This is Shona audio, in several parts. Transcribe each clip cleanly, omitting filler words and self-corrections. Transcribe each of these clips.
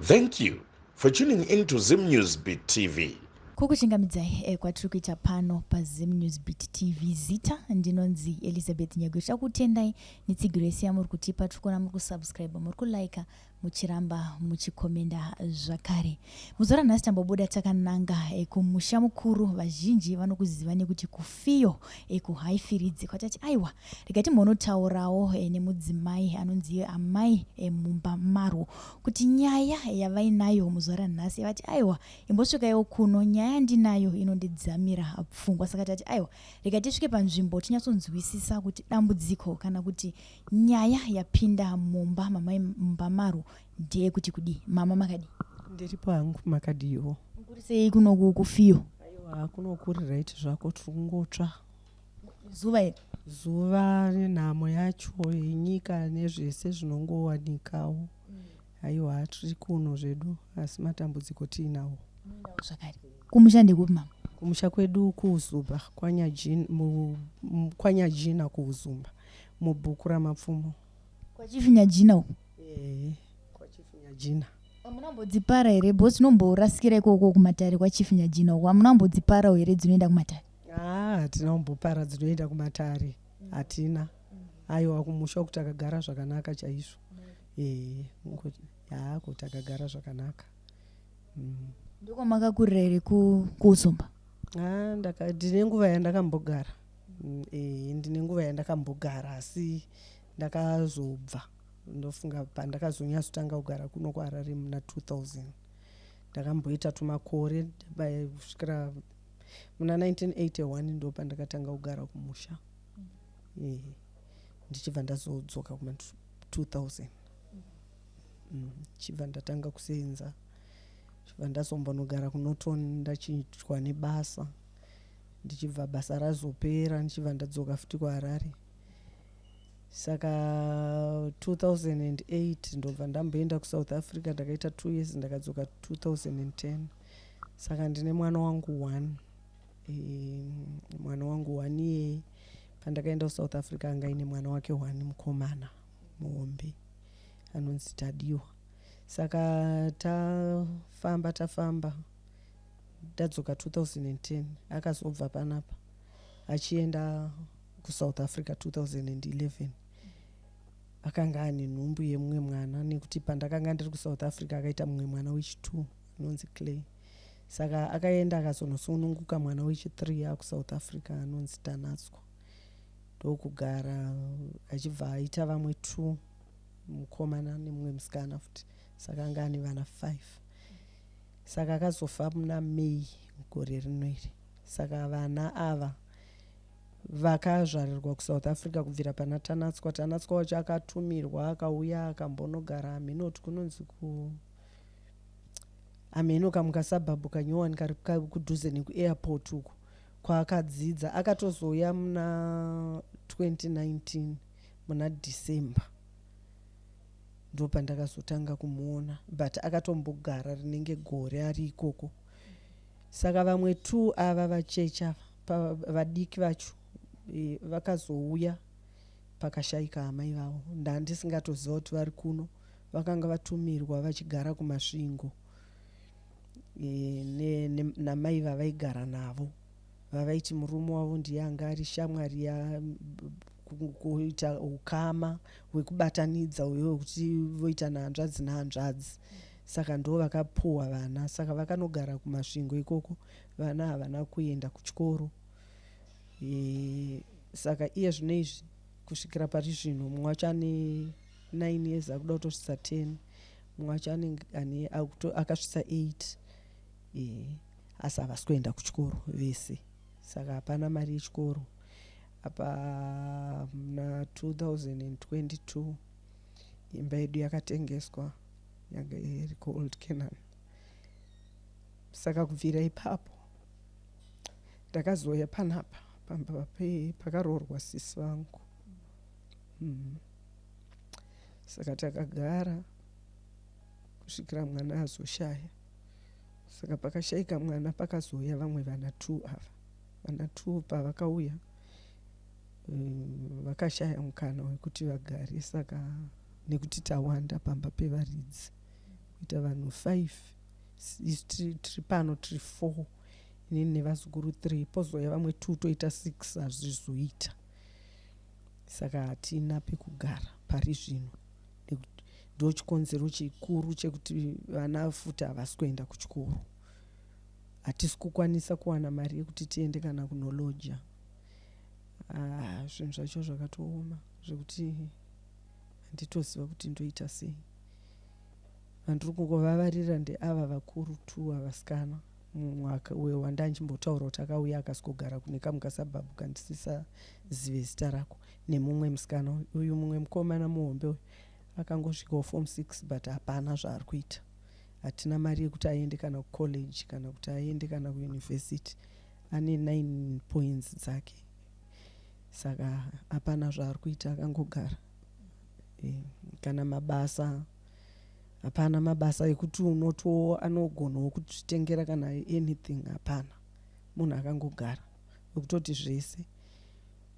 Thank you for tuning in to Zim News Beat TV. Kukuchingamidzai kwatiri kuita pano paZim News Beat TV. Zita ndinonzi Elizabeth Nyagwe. Tichakutendai netsigiro yese yamuri kutipa. Tiri kuona muri kusubscribe, muri kulike, muchiramba muchikomenda zvakare. Muzuva ranhasi tambobuda takananga kumusha mukuru, vazhinji vanokuziva nekuti kufiyo kuHaifiridzi, kwatati aiwa rega timbonotaurawo nemudzimai anonzi amai Mumba Marwo kuti nyaya yavainayo muzuva ranhasi vati aiwa imbosvikaiwo kuno, nyaya yandinayo inondidzamira pfungwa. Saka tati aiwa rega tisvike panzvimbo tinyatsonzwisisa kuti dambudziko kana kuti nyaya yapinda mumba mamai Mumba Marwo ndeyekuti kudii. Mama, makadii? Ndiripo hangu, makadiwo? Kuri sei kunoku kufiyo? Aiwa, kunokuri right zvako, tiri kungotsva. Zuva here? Zuva nenhamo yacho yenyika nezvese zvinongowanikawo. Aiwa, tiri kuno zvedu, asi matambudziko tiinawo. Zvakare, kumusha ndekupi, mama? Kumusha kwedu kuUzumba, kwaNyajina kuUzumba, mubhuku raMapfumo. KwaChief Nyajina uku? Ehe, kwaChief Nyajina. Hamuna kumbodzipara here boss? Tinomborasikira ikoko kumatare kwaChief Nyajina uku. Hamuna kumbodziparawo here dzinoenda kumatare? Haa, hatina kumbopara dzinoenda kumatare, hatina. Aiwa, kumusha uku takagara zvakanaka chaizvo. Ehe, hako takagara zvakanaka. Ndokwamakakurira here kuUzumba? Ah, ndine nguva yandakambogara. Ndine nguva yandakambogara, asi ndakazobva. Ndofunga pandakazonyatsotanga kugara kuno kuHarare muna 2000. Ndakamboita tumakore kusvikira muna 1981, ndo pandakatanga kugara kumusha, ndichibva ndazodzoka kuma 2000, chibva ndatanga kusenza, chibva ndazombonogara kuNorton ndachinjwa nebasa, ndichibva basa razopera ndichibva ndadzoka futi kuHarare. Saka 2008 ndobva ndamboenda kuSouth Africa, ndakaita 2 years, ndakadzoka 2010. Saka ndine mwana wangu one. Mwana wangu one iyeye, pandakaenda kuSouth Africa anga aine mwana wake one, mukomana muhombe anonzi Tadiwa. Saka tafamba tafamba, ndadzoka 2010, akazobva panapa achienda kuSouth Africa 2011. Akanga ane nhumbu yemumwe mwana, nekuti pandakanga ndiri kuSouth Africa akaita mumwe mwana wechi2 anonzi Clay. Saka akaenda akazonosununguka mwana wechi3 akuSouth Africa anonzi Tanatswa, ndokugara achibva aita vamwe two, mukomana nemumwe musikana futi. Saka anga ane vana 5. Saka akazofa muna May gore rino iri. Saka vana ava vakazvarirwa kuSouth Africa kubvira pana Tanatswa. Tanatswa wacho akatumirwa, akauya, akambonogara hameno kunonzi ku hameno kamwe kasuburb kanyowani kari kudhuze nekuairport uku kwaakadzidza. Akatozouya muna 2019 muna December, ndopandakazotanga kumuona, but akatombogara rinenge gore ari ikoko. Saka vamwe two ava vachecha vadiki vacho vakazouya pakashayika amai vavo. Ndandisingatoziva kuti vari kuno. Vakanga vatumirwa vachigara kuMasvingo namai vavaigara navo, vavaiti murume wavo ndiye anga ari shamwari kuita ukama hwekubatanidza uye wekuti voita nahanzvadzi nahanzvadzi. Saka ndo vakapuhwa vana. Saka vakanogara kuMasvingo ikoko. Vana havana kuenda kuchikoro. Saka iye zvino izvi, kusvikira pari zvino, mumwe wacho ane 9 years, akuda kutosvitsa 10, mumwe wacho ane akasvitsa 8, asi havasi kuenda kuchikoro vese. Saka hapana mari yechikoro. Apa muna 2022 imba yedu yakatengeswa, yanga iri kuOld Canaan. Saka kubvira ipapo ndakazouya panapa pamba pakaroorwa sisi vangu. Saka takagara kusvikira mwana azoshaya. Saka pakashayika mwana pakazouya vamwe vana two ava. Vana two pavakauya, vakashaya mukana wekuti vagare, saka nekuti tawanda pamba pevaridzi. Kuita vanhu 5, tiri pano tiri 4, inini nevazukuru 3, pozouya vamwe 2, toita 6. Hazvizoita, saka hatina pekugara pari zvino. Ndo chikonzero chikuru chekuti vana futi havasi kuenda kuchikoro. Hatisi kukwanisa kuwana mari yekuti tiende kana kunoloja. Ah, zvinhu zvacho zvakatooma zvekuti handitoziva kuti ndoita sei. Vandiri kungovavarira ndeava vakuru tu, avasikana. Mumwe wandachimbotaura kuti akauya akasvikogara kune kamwe kasabhabhu kandisisazive zita rako, nemumwe musikana uyu. Mumwe mukomana muhombe uyu akangosvikawo form 6, but hapana zvaari kuita. Hatina mari yekuti aende kana kucollege kana kuti aende kana kuuniversity. Ane 9 points dzake, saka hapana zvaari kuita, akangogara. Kana mabasa hapana, mabasa ekuti unoto anogonawo kuzvitengera kana anything hapana. Munhu akangogara wekutoti zvese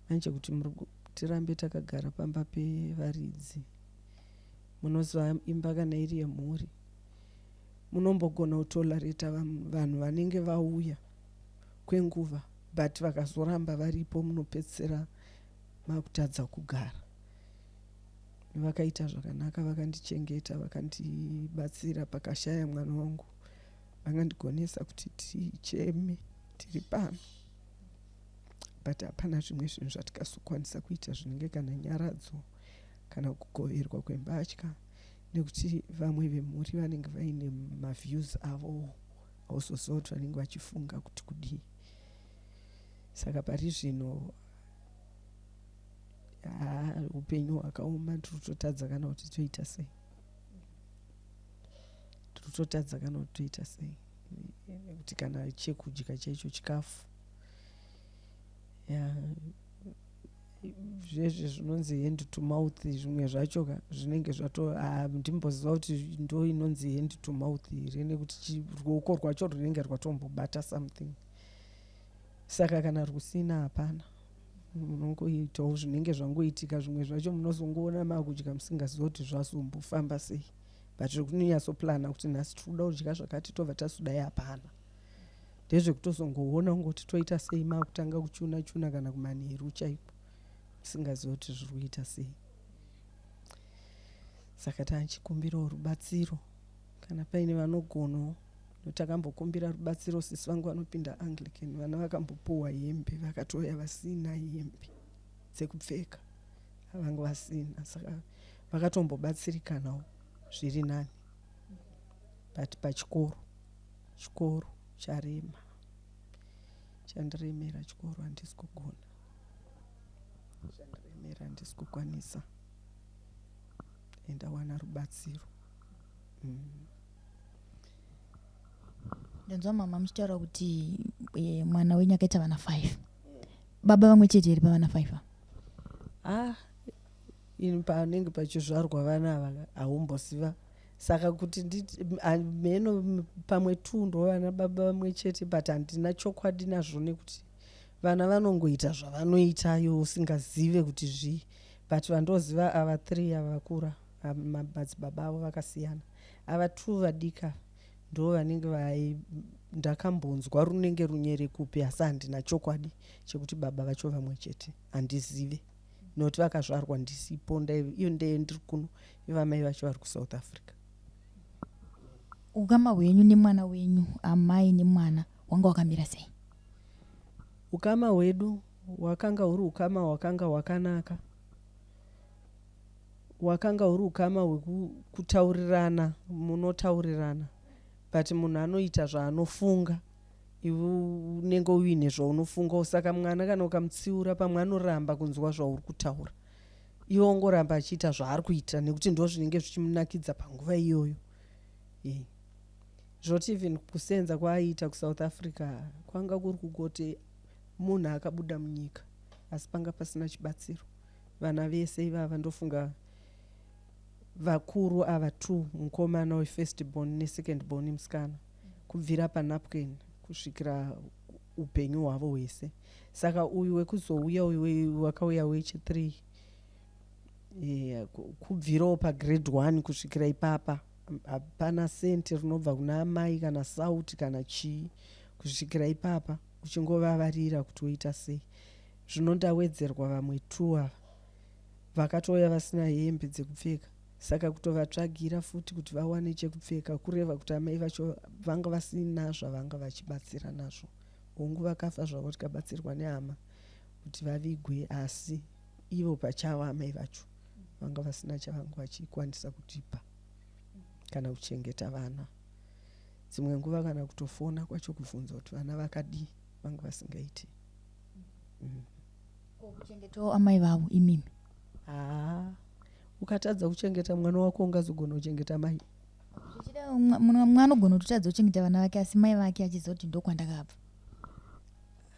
manje kuti tirambe takagara pamba pevaridzi. Munoziva imba kana iri yemhuri munombogona kutolerate vanhu vanenge vauya kwenguva, but vakazoramba varipo munopedzisira makutadza kugara. Vakaita zvakanaka, vakandichengeta, vakandibatsira pakashaya mwana wangu, vakandigonesa kuti ticheme tiri pano, but hapana zvimwe zvinhu zvatikazokwanisa kuita zvinenge kana nyaradzo kana kugoverwa kwembatya, nekuti vamwe vemhuri vanenge vaine maviews avo, hauzoziva kuti vanenge vachifunga kuti kudii. Saka pari zvino upenyu hwakaoma. Tiri kutotadza kana kuti toita sei, tiri kutotadza kana kuti toita sei, nekuti kana chekudya chaicho, chikafu ya zvezve zvinonzi hand to mouth, zvimwe zvacho ka zvinenge zvato, ndimboziva kuti ndo inonzi hand to mouth here, nekuti ruoko rwacho runenge rwatombobata something. Saka kana rusina hapana, munongoitawo zvinenge zvangoitika. Zvimwe zvacho munozongoona makudya musingaziva kuti zvazombofamba sei, but zvekunonyatsoplana kuti nhasi tiri kuda kudya zvakati, tobva tasudai, hapana. Ndezvekutozongoona kungoti toita sei, makutanga kuchuna chuna kana kumanheru chaiko, musingaziva kuti zviri kuita sei. Saka tachikumbirawo rubatsiro kana paine vanogonawo. Takambokumbira rubatsiro, sisi vangu vanopinda Anglican, vana vakambopuhwa hembe, vakatouya vasina hembe dzekupfeka, vanga vasina, saka vakatombobatsirikanawo zviri nani. But pachikoro, chikoro charema, chandiremera chikoro, handisi kugona, chandiremera, handisi kukwanisa. Endawana rubatsiro. Ndanzwa mama muchitaura kuti mwana wenyu akaita vana 5, baba vamwe chete here pavana 5 ava? Ah, ini panenge pachizvarwa vana ava haumboziva, saka kuti nditi mheno, pamwe two ndo vana baba vamwe chete, but handina chokwadi nazvo, nekuti vana vanongoita zvavanoita iwo usingazive kuti zvii. But vandoziva ava three ava vakura, madzibaba avo vakasiyana. Ava two vadika ndo vanenge vai ndakambonzwa runenge runyere kupi, asi handina chokwadi chekuti baba vacho vamwe chete, handizive, nokuti vakazvarwa ndisipo. Iyo ndeye ndiri kuno, ivamai vacho vari kuSouth Africa. Ukama hwenyu nemwana wenyu, amai nemwana, wanga wakamira sei? Ukama hwedu hwakanga huri ukama hwakanga hwakanaka, hwakanga huri ukama hwekutaurirana, munotaurirana, but munhu anoita zvaanofunga, iwe unenge uine zvaunofungawo. Saka mwana kana ukamutsiura pamwe anoramba kunzwa zvauri kutaura, iwe ongoramba achiita zvaari kuita nekuti ndo zvinenge zvichimunakidza panguva iyoyo. Zvoti even kusenza kwaaiita kuSouth Africa kwanga kuri kugoti munhu akabuda munyika, asi panga pasina chibatsiro. Vana vese ivava, ndofunga vakuru ava two, mukomana wefirst born nesecond born musikana, kubvira panapkin kusvikira upenyu hwavo hwese. Saka uyu wekuzouya uyu wakauya wechi3, kubvirawo pagrade 1 kusvikira ipapa. Hapana senti rinobva kuna amai kana sauti kana chii kusvikira ipapa uchingovavarira kuti woita sei. Zvino ndawedzerwa vamwe two ava vakatouya vasina hembe dzekupfeka saka kutovatsvagira futi kuti vawane chekupfeka kureva kuti amai vacho vanga vasina zvavanga vachibatsira nazvo. Hongu vakafa zvavo tikabatsirwa nehama kuti vavigwe asi ivo pachavo amai vacho vanga vasina chavanga vachikwanisa kutipa kana kuchengeta vana. Dzimwe nguva kana kutofona kwacho kubvunza kuti vana vakadii vanga vasingaiti. Ko kuchengetawo amai vavo imimi? Haa ukatadza kuchengeta mwana wako ungazogona kuchengeta mai? Zvichida mumwe anogona kutotadza kuchengeta vana vake asi mai vake achiziva kuti ndokwandakabva.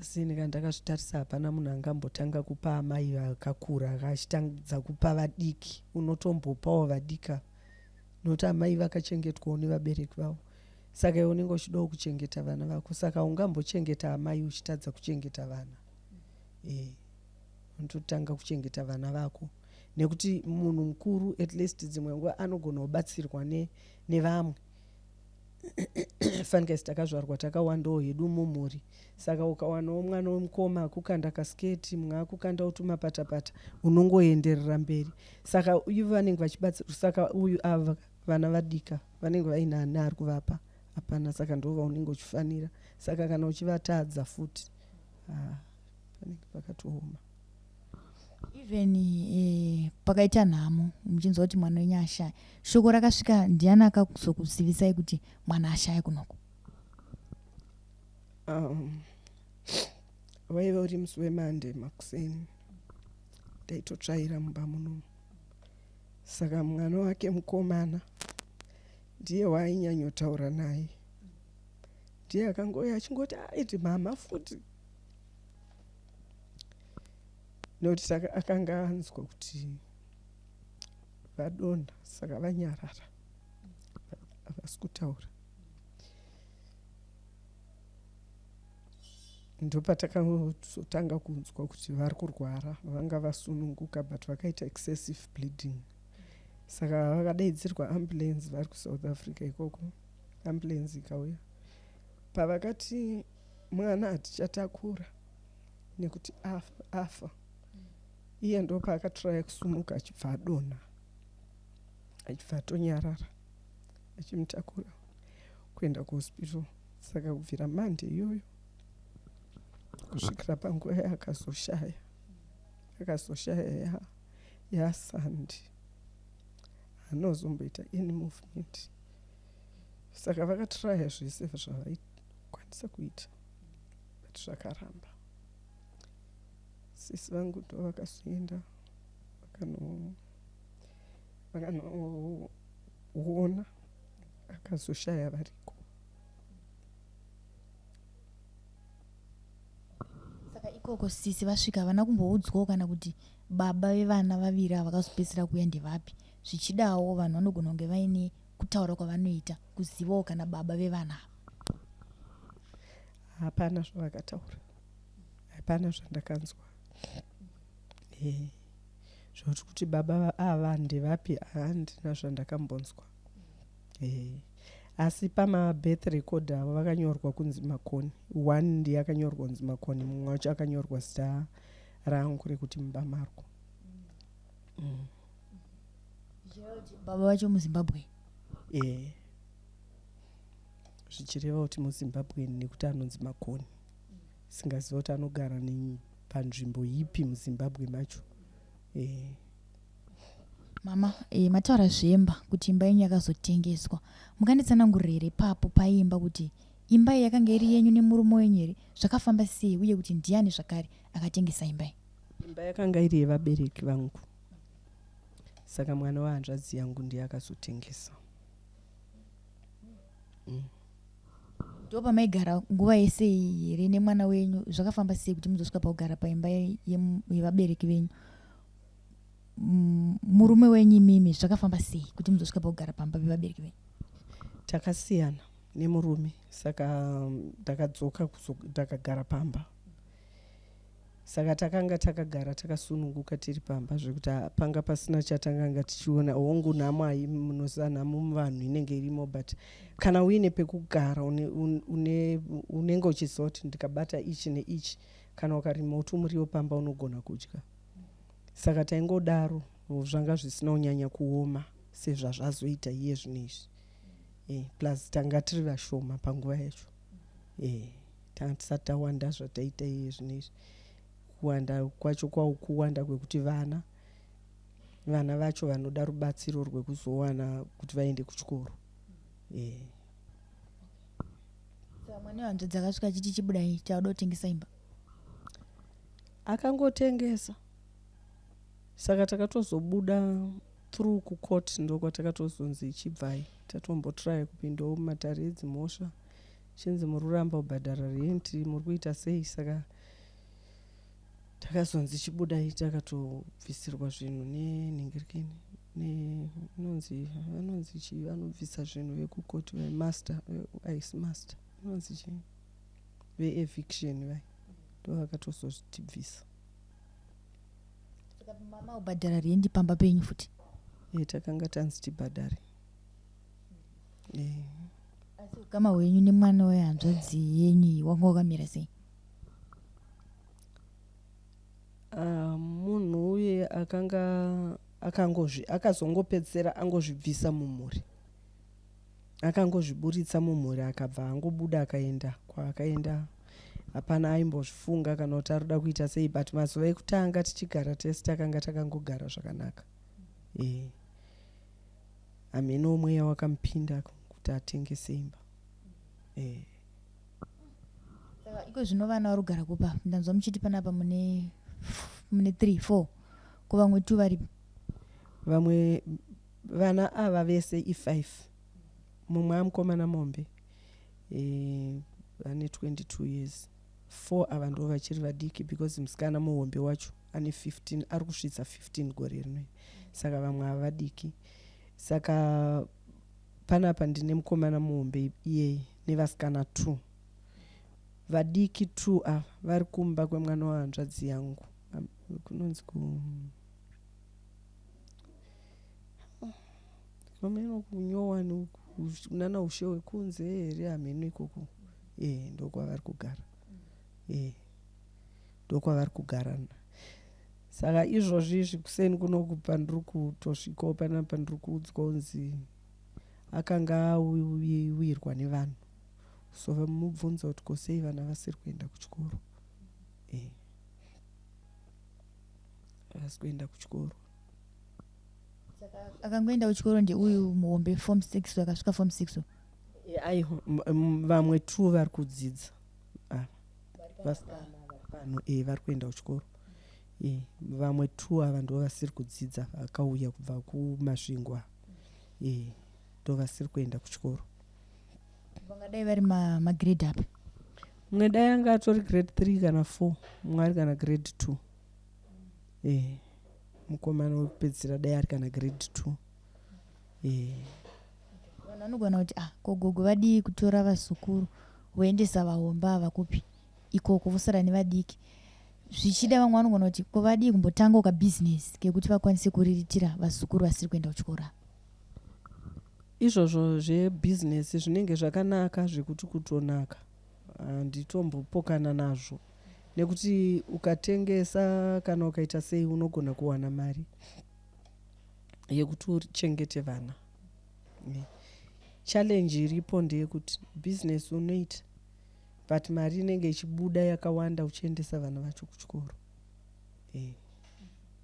Asi ini kana ndakazvitarisa hapana munhu angambotanga kupa amai vakakura achitangidza kupa vadiki. Unotombopawo vadiki ava nokuti amai vakachengetwawo nevabereki vavo. Saka iwe unenge uchidawo kuchengeta vana vako saka haungambochengeta amai uchitadza kuchengeta vana. E, unototanga kuchengeta vana vako nekuti munhu mukuru at least dzimwe nguva anogona kubatsirwa nevamwe fanika isi takazvarwa takawandawo hedu mumhuri saka ukawanawo mwana wemukoma akukanda kasiketi mumwe akukandawo tumapatapata unongoenderera mberi saka ivo vanenge vachibatsirwa saka uyu ava vana vadika vanenge vaine ani ari kuvapa hapana saka ndo vaunenge uchifanira saka kana uchivatadza futi ah, panenge pakatooma even eh, pakaita nhamo muchinzwa kuti mwana wenyu ashaya shoko rakasvika ndiani akazokuzivisai kuti mwana ashaya kunoko um, waiva uri musi wemande makuseni ndaitotsvaira mumba munomu saka mwana wake mukomana ndiye waainyanyotaura naye ndiye akangouya achingoti aiti mama futi nekuti saka akanga anzwa kuti vadonha saka vanyarara havasi kutaura ndopatakazotanga kunzwa kuti vari kurwara vanga vasununguka but vakaita excessive bleeding saka vakadaidzirwa ambulance vari kusouth africa ikoko ambulance ikauya pavakati mwana hatichatakura nekuti afa, afa. Iye ndopaakatraya kusumuka achibva adonha achibva atonyarara achimutakura kuenda kuhospital saka kubvira mande iyoyo kusvikira panguva yaakazoshaya akazoshaya yasandi haanozomboita any movement saka vakatraya zvese zvavaikwanisa kuita but zvakaramba sisi vangu ndo vakazoenda vakanoona akazoshaya variko saka ikoko sisi vasvika havana kumboudzwawo kana kuti baba vevana vaviri ava vakazopedzisira kuuya ndevapi zvichidawo vanhu vanogona kunge vaine kutaura kwavanoita kuzivawo kana baba vevana ava Hapana zvavakataura, hapana zvandakanzwa. Eh, zvekuti kuti baba ava ndevapi handina zvandakambonzwa. Eh, asi pamabirth record avo vakanyorwa kunzi Makoni. One ndiye akanyorwa kunzi Makoni, mumwe wacho akanyorwa zita rangu rekuti Mubamarwa. Baba vacho muZimbabwe. Eh. Zvichireva kuti muZimbabwean nekuti anonzi Makoni. Singaziva kuti anogara panzvimbo ipi muZimbabwe macho. Eh. Mama, eh, mataura zvemba kuti imba yenyu yakazotengeswa. Munganditsanangurira here ipapo paimba kuti imba iyi yakanga iri yenyu nemurume wenyu here? Zvakafamba sei uye kuti ndiani zvakare akatengesa imba iyi? Imba yakanga iri yevabereki vangu. Saka mwana wehanzvadzi yangu ndiye akazotengesa. Ndo pamaigara nguva yese iyi here nemwana wenyu? Zvakafamba sei kuti muzosvika pakugara paimba yevabereki venyu? Murume wenyu imimi zvakafamba sei kuti muzosvika pakugara pamba pevabereki venyu? Takasiyana nemurume saka ndakadzoka ndakagara pamba. Saka takanga takagara takasununguka tiri pamba zvekuti panga pasina chatanganga tichiona. Hongu nhamo hai munoziva nhamo muvanhu inenge irimo but kana uine pekugara unenge uchiziva kuti ndikabata ichi neichi kana ukarima utumuriwo pamba unogona kudya. Saka taingodaro zvanga zvisina kunyanya kuoma sezvazvazoita iye zvino izvi. E, plus tanga tiri vashoma panguva yacho. E, tanga tisati tawanda zvataita iye zvino izvi. Kuwanda kwacho kwaukuwanda kwekuti vana vana vacho vanoda rubatsiro rwekuzowana kuti vaende kuchikoro. E. Saka mwana wehanzvadzi akasvika achiti chibudai tauda kutengesa imba. Akangotengesa. Saka takatozobuda through kucourt ndokwatakatozonzi chibvai. Tatombotraya kupindawo mumatare edzimhosva chinzi muri kuramba kubhadhara rent muri kuita sei saka takazonzi chibudai takatobvisirwa zvinhu nenhingirikini nenonzi vanonzi chii vanobvisa zvinhu vekukoti vemaster aisi master inonzi chii veeviction vai ndovakatozotibvisa. Saka mama ubhadhara rendi pamba penyu futi? E, takanga tanzi tibhadhare. E. Asi ukama hwenyu nemwana wehanzvadzi yenyu iyi wanga wakamira sei? Uh, munhu uye akanga akangozvi akazongopedzisira angozvibvisa mumhuri Akangozviburitsa mumhuri akabva angobuda akaenda kwaakaenda hapana aimbozvifunga kana kuti arikuda kuita sei but mazuva ekutanga tichigara tese takanga takangogara zvakanaka e hameno mweya wakamupinda kuti atengese imba e. Saka iko zvino vana vari kugara kupa ndanzwa muchiti panapa mune mune 3 4 ko vamwe two varipi? Vamwe Vana ava vese ifive mumwe amukomana mombe eh, ane 22 years four ava ndo vachiri vadiki because musikana muhombe wacho ane 15 ari kusvitsa 15 gore rino saka vamwe ava vadiki saka panapa ndine mukomana muhombe iyeye nevasikana two vadiki two ava vari kumba kwemwana wahanzvadzi yangu kunonzi ku Hameno kunyowani kunana ushe hwekunze here hameno ikoko eh ndokwavari kugara eh ndokwavari kugara saka izvozvi izvi kuseni kunoku pandiri kutosvikawo panapa ndiri kuudzwa kunzi akanga awirwa nevanhu so vamubvunza kuti ko sei vana vasiri kuenda kuchikoro eh havasi kuenda kuchikoro Saka akangoenda kuchikoro ndeuyu muhombe form 6 akasvika form 6 aiwa vamwe two vari kudzidza ava vasikana vari pano e vari kuenda kuchikoro e vamwe two ava ndo vasiri kudzidza vakauya kubva kumasvingo ava e ndo vasiri kuenda kuchikoro vangadai vari magrade api mumwe dai anga atori grade 3 kana 4 mumwe ari kana grade 2 e mukomana wekupedzisira dai ari kana grade 2 e vanhu vanogona kuti ah ko gogo vadii kutora vazukuru voendesa vahombe ava kupi ikoko vosara nevadiki zvichida vamwe vanogona kuti ko vadii kumbotangawo kabhizinesi kekuti vakwanise kuriritira vazukuru vasiri kuenda kuchikoro ava Izvozvo zvebusiness zvinenge zvakanaka zvekuti kutonaka handitombopokana nazvo nekuti ukatengesa kana ukaita sei unogona kuwana mari yekuti uchengete vana. Challenge iripo ndeyekuti business unoita but mari inenge ichibuda yakawanda uchiendesa vana vacho kuchikoro.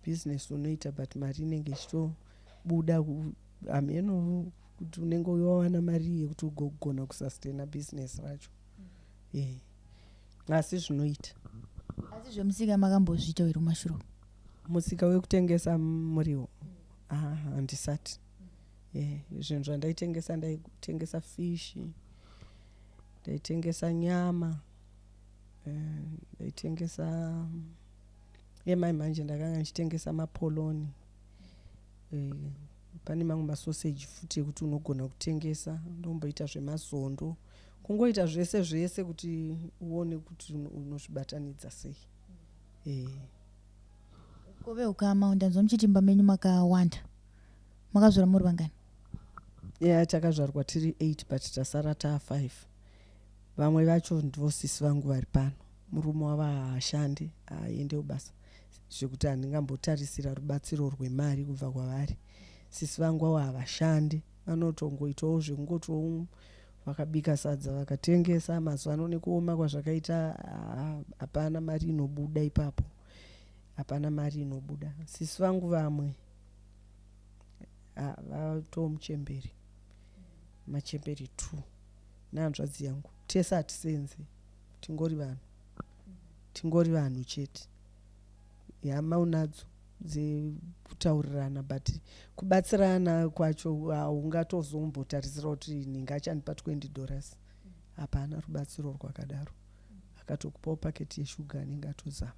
Business unoita but mari inenge ichitobuda hameno kuti unenge wawana mari yekuti ugogona kusustaina business racho eh asi zvinoita. Asi zvemusika makambozviita here kumashure uko? Musika wekutengesa muriwo ah, handisati eh, zvinhu zvandaitengesa ndaitengesa fish ndaitengesa nyama eh, ndaitengesa yemai manje ndakanga ndichitengesa mapoloni eh, pane mamwe masoseji futi ekuti unogona kutengesa ndomboita zvemazondo kungoita zvese zvese kuti uone kuti unozvibatanidza sei. E. Kove ukama, ndanzwa muchiti mumba menyu makawanda. Makazvara muri vangani? Ya, takazvarwa tiri 8, but tasara taa 5. Vamwe vacho ndivo sisi vangu vari pano. Murume wavo haashandi, haaende kubasa, zvekuti handingambotarisira rubatsiro rwemari kubva kwavari. Sisi vangu avo havashandi, vanotongoitawo zvekungotiwo vakabika sadza vakatengesa. Mazuva ano nekuoma kwazvakaita, hapana mari inobuda ipapo, hapana mari inobuda. Sisi vangu vamwe vatoo muchemberi, machemberi two, nehanzvadzi yangu. Tese hatisenzi, tingori vanhu, tingori vanhu chete. Hama unadzo dzekutaurirana, but kubatsirana kwacho haungatozombotarisira kuti ninge achandipa $20. Hapana rubatsiro rwakadaro. Akatokupawo paketi yeshuga anenge atozama.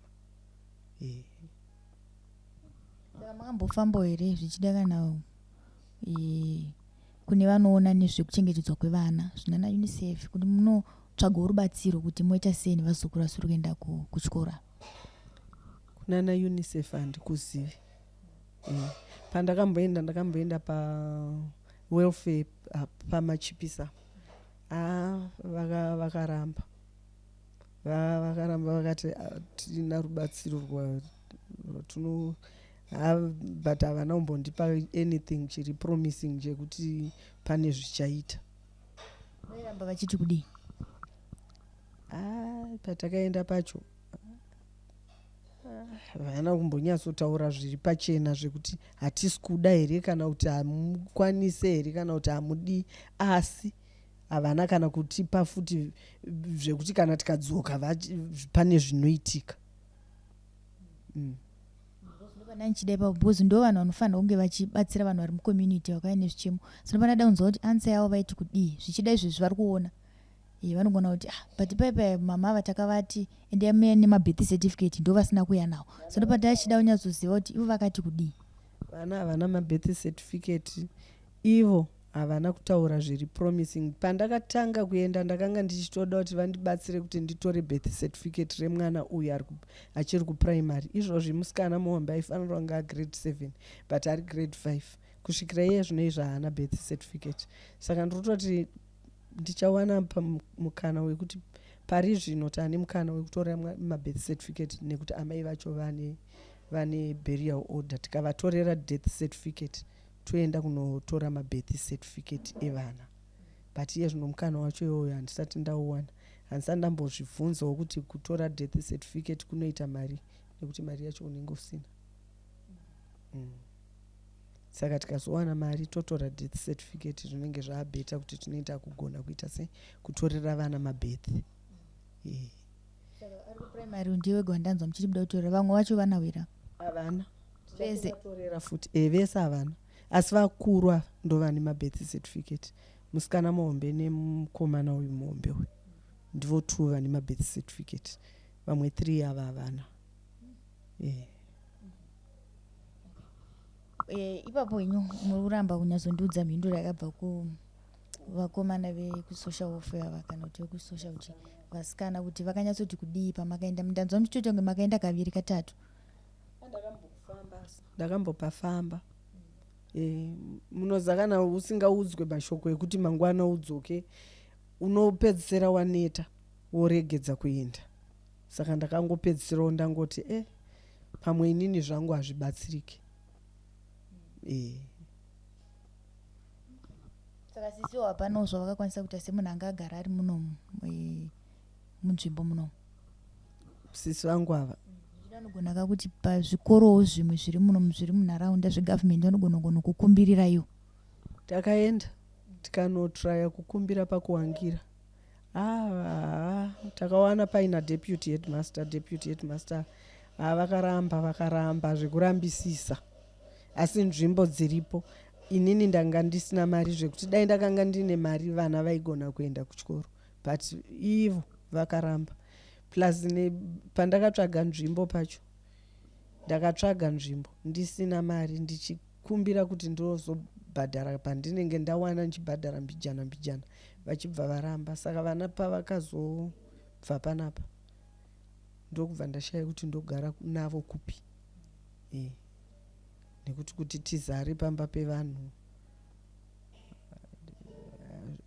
Saka makambofambawo here, zvichida kana kune vanoona nezvekuchengetedzwa kwevana, zvinana UNICEF, kuti munotsvagawo rubatsiro kuti moita sei nevazukuru vasiri kuenda kuchikoro? Kunana UNICEF handikuzivi. Pandakamboenda, ndakamboenda pawelfare pamachipisa. Vakaramba, vakaramba, vakati tina rubatsiro rwatino, but havana kumbondipa anything chiri promising chekuti pane zvichaita. Vairamba vachiti kudii? Patakaenda pacho havana kumbonyatsotaura zviri pachena zvekuti hatisi kuda here, kana kuti hamukwanise here, kana kuti hamudi, asi havana kana kutipa futi zvekuti kana tikadzoka pane zvinoitika. Ndopana ndichida ipapo, because ndo vanhu vanofanira kunge vachibatsira vanhu vari mucommunity vakauya nezvichemo. Sinopana da kunzwa kuti answer yavo vaiti kudii. Zvichida izvezvi vari kuona, vanogona kuti, ah, but paipai mama ava takavati endai muye nemabirth certificate, ndo vasina kuuya nawo. So ndopati achida kunyatsoziva kuti ivo vakati kudii. Vana havana mabirth certificate. Ivo havana kutaura zviri promising. Pandakatanga kuenda, ndakanga ndichitoda kuti vandibatsire kuti nditore birth certificate remwana uyu achiri kuprimary izvozvi. Musikana muhombe aifanira kunge agrade 7, but ari grade 5 kusvikira iye zvino izvo haana birth certificate. Saka ndiri kutoti ndichawana mukana wekuti pari zvino taane mukana wekutora mabirth certificate, nekuti amai vacho vane burial order. Tikavatorera death certificate, toenda kunotora mabirth certificate evana. But iye zvino mukana wacho iwoyo handisati ndauwana. Handisati ndambozvibvunzawo kuti kutora death certificate kunoita mari, nekuti mari yacho unenge usina. Saka tikazowana mari totora death certificate, zvinenge zvaabetter kuti tinoita kugona kuita sei kutorera vana mabirth. Saka ari kuprimary ndiye wega wandanzwa muchiti muda kutorera, vamwe vacho vanawira? Havana. Vese? Torera futi, vese havana, asi vakuru ava ndo vane mabirth certificate. Musikana muhombe nemukomana uyu muhombe uyu ndivo two vane mabirth certificate. Vamwe three ava havana. Ipapo henyu muri kuramba kunyatsondiudza mhinduro yakabva kuvakomana vekusocial welfare ava, kana kuti vekusocial chi vasikana, kuti vakanyatsoti kudii pamakaenda. Ndanzwa muchitoita kunge makaenda kaviri, katatu. Ndakambopafamba. Munoziva kana usingaudzwe mashoko ekuti mangwana udzoke, unopedzisira waneta, woregedza kuenda. Saka ndakangopedzisirawo ndangoti pamwe inini zvangu hazvibatsiriki. Saka sisiwo hapanawo zvavakakwanisa kuita semunhu anga agara ari munomu, munzvimbo munomu? Sisi vangu ava? Zvichida vanogona ka kuti pazvikorowo zvimwe zviri munomu, zviri munharaunda, zvegavhumendi, vanogona kugona kukumbirirayo. Takaenda tikanotraya kukumbira pakuwangira. Ah, takawana paina deputy headmaster. Deputy headmaster, ah, vakaramba, vakaramba zvekurambisisa, asi nzvimbo dziripo. Inini ndanga ndisina mari, zvekuti dai ndakanga ndine mari vana vaigona kuenda kuchikoro, but ivo vakaramba. Plus pandakatsvaga nzvimbo pacho, ndakatsvaga nzvimbo ndisina mari, ndichikumbira kuti ndozobhadhara pandinenge ndawana, ndichibhadhara mbijana mbijana, vachibva varamba. Saka vana pavakazobva panapa. Ndokubva ndashaya kuti ndogara navo kupi e. Nekuti kuti tizare pamba pevanhu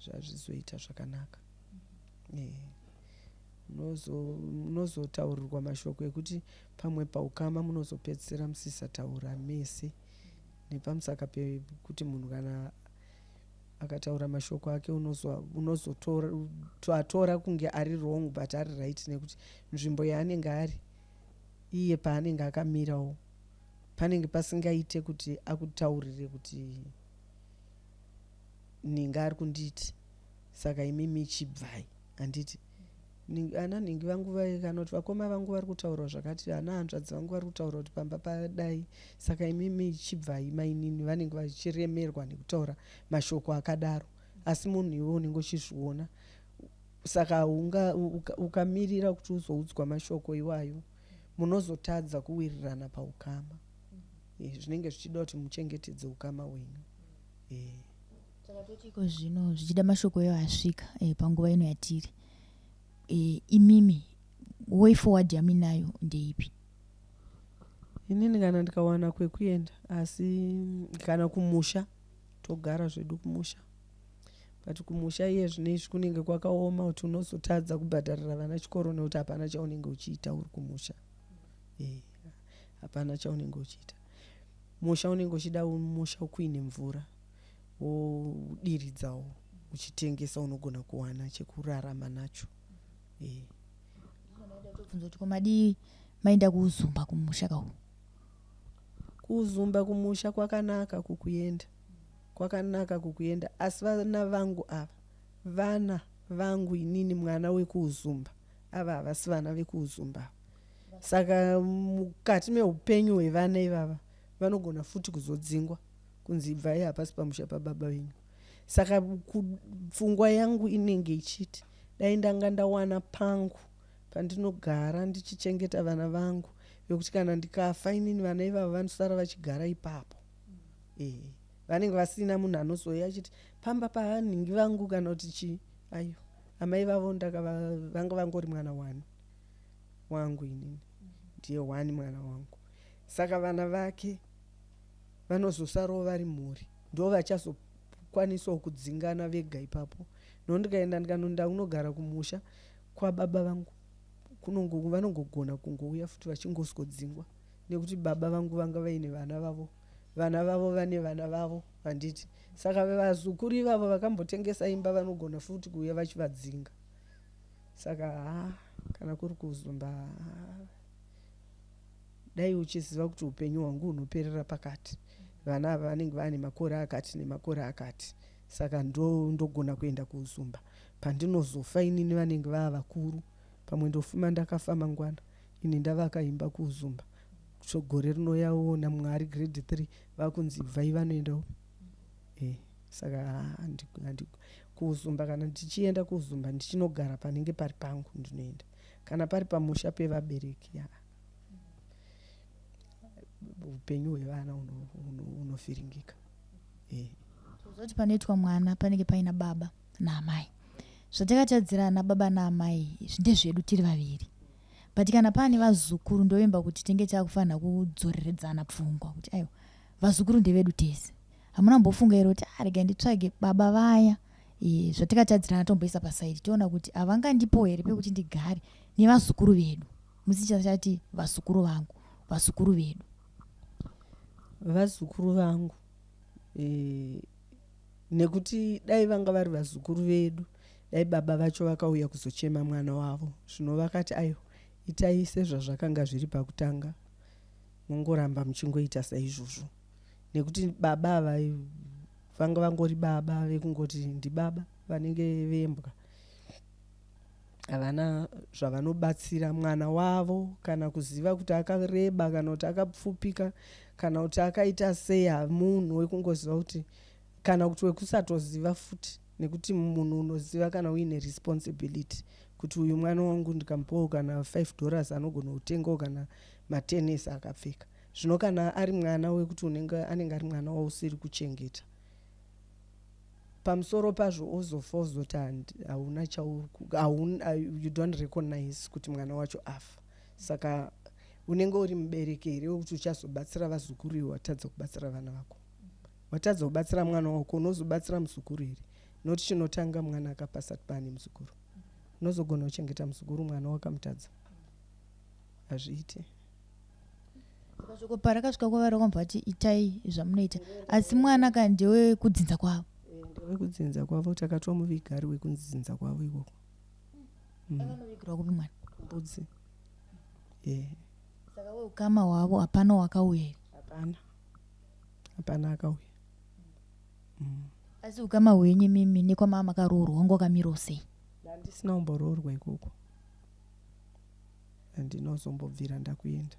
zvazvizoita zvakanaka e. Munozotaurirwa mashoko ekuti pamwe paukama munozopedzisira musisataura mese nepamusaka pekuti munhu kana akataura mashoko ake unozotoatora kunge ari wrong but ari right, nekuti nzvimbo yaanenge ari iye, paanenge akamirawo, panenge pasingaite kuti akutaurire kuti ninga ari kunditi saka imimi chibvai. Handiti ana nhingi vangu kana kuti vakoma vangu vari kutaura zvakati, ana hanzvadzi vangu vari kutaura kuti pamba padai, saka imimi chibvai mainini. Vanenge vachiremerwa nekutaura mashoko akadaro, asi munhu iwe unenge uchizviona. Saka ukamirira kuti uzoudzwa mashoko iwayo, munozotadza kuwirirana paukama. Zvinenge zvichida kuti muchengetedze ukama hwenyu. Saka toti iko zvino zvichida mashoko iwo asvika panguva ino yatiri, imimi way forward yaminayo ndeipi? Inini kana ndikawana kwekuenda, asi kana kumusha, togara zvedu kumusha. But kumusha iye zvino izvi kunenge kwakaoma kuti unozotadza kubhadharira vana chikoro, nekuti hapana chaunenge uchiita uri kumusha. Hapana chaunenge uchiita. Musha unenge uchida musha kuine mvura, wodiridzawo, uchitengesa, unogona kuwana chekurarama nacho. Tobvunza kuti komadii maenda kuUzumba kumusha kako? KuUzumba kumusha kwakanaka kukuenda, kwakanaka kukuenda, asi vana vangu ava, vana vangu inini, mwana wekuUzumba, ava havasi vana vekuUzumba. Saka mukati meupenyu hwevana ivava vanogona futi kuzodzingwa kunzi ibvai, hapasi pamusha pababa venyu. Saka pfungwa yangu inenge ichiti dai ndanga ndawana pangu pandinogara ndichichengeta vana vangu, vekuti kana ndikafa inini, vana ivava vanosara vachigara ipapo. Vanenge vasina munhu anozouya achiti pamba pahanhingi vangu kana kuti chii. Aiwa, amai vavo vanga vangori mwana wani wangu, inini ndiye wani mwana wangu. Saka vana vake vanozosarawo vari mhuri, ndo vachazokwanisawo kudzingana vega ipapo. No, ndikaenda ndikanonda unogara kumusha kwababa vangu, vanongogona kungouya futi vachingoswodzingwa, nekuti baba vangu vanga vaine vana vavo, vana vavo vane vana vavo, handiti? Saka vazukuru ivavo vakambotengesa imba vanogona futi kuuya vachivadzinga. Saka ha, kana kuri kuUzumba, dai uchiziva kuti upenyu hwangu hunoperera pakati, vana ava vanenge vaane makore akati nemakore akati, saka ndogona kuenda kuUzumba. Pandinozofa inini vanenge vava vakuru, pamwe ndofuma ndakafa mangwana, ini ndavaka imba kuUzumba, so gore rinoyawo naMwari grade 3 vakunzi bvai, vanoendawo. Saka kuUzumba, kana ndichienda kuUzumba ndichinogara panenge pari pangu ndinoenda, kana pari pamusha pevabereki, ya, upenyu hwevana hunovhiringika. Tozoti panoitwa mwana panenge paina baba naamai. Zvatakatadzirana baba naamai ndezvedu tiri vaviri, but kana paane vazukuru, ndovimba kuti tinge taakufanira kudzoreredzana pfungwa kuti aiwa, vazukuru ndevedu tese. Hamuna mbofunga here kuti ah, rega nditsvage baba vaya, zvatikatadzirana tomboisa pasaidi, toona kuti havangandipo here pekuti ndigare nevazukuru vedu, musichachati vazukuru vangu, vazukuru vedu? Vazukuru vangu, nekuti dai vanga vari vazukuru vedu, dai baba vacho vakauya kuzochema mwana wavo. Zvino vakati aiwa, itai sezvazvakanga zviri pakutanga, mongoramba muchingoita saizvozvo, nekuti baba ava vanga vangori baba vekungoti ndibaba vanenge vembwa, havana zvavanobatsira mwana wavo, kana kuziva kuti akareba kana kuti akapfupika kana kuti akaita sei. Munhu wekungoziva kuti, kana kuti wekusatoziva futi, nekuti munhu unoziva kana uine responsibility kuti uyu mwana wangu, ndikamupawo kana $5 anogona kutengawo kana matenesi akapfeka. Zvino kana ari mwana wekuti unenge anenge ari mwana wausiri kuchengeta, pamusoro pazvo ozofa, ozoti hauna, you don't recognize kuti mwana wacho afa. Saka unenge uri mubereki here wekuti uchazobatsira vazukuru iwe watadza kubatsira vana vako? Watadza kubatsira mwana wako, unozobatsira muzukuru here? Noti chinotanga mwana akapasati paane muzukuru. Unozogona kuchengeta muzukuru mwana wakamutadza? Hazviite. Saka shoko parakasvika kwavari vakabva vati itai zvamunoita, asi mwana ka ndewekudzinza kwavo. Ndewekudzinza kwavo, takatomuviga ari wekudzinza kwavo ikoko. Akanovigirwa kupi mwana? Mbudzi. Eh. Saka weukama hwavo hapana wakauya here? Hapana. Hapana akauya. Asi ukama hwenyu imimi nekwamama makaroorwa wanga wakamirawo sei? Ndandisina kumboroorwa ikoko. Handinozombobvira ndakuenda.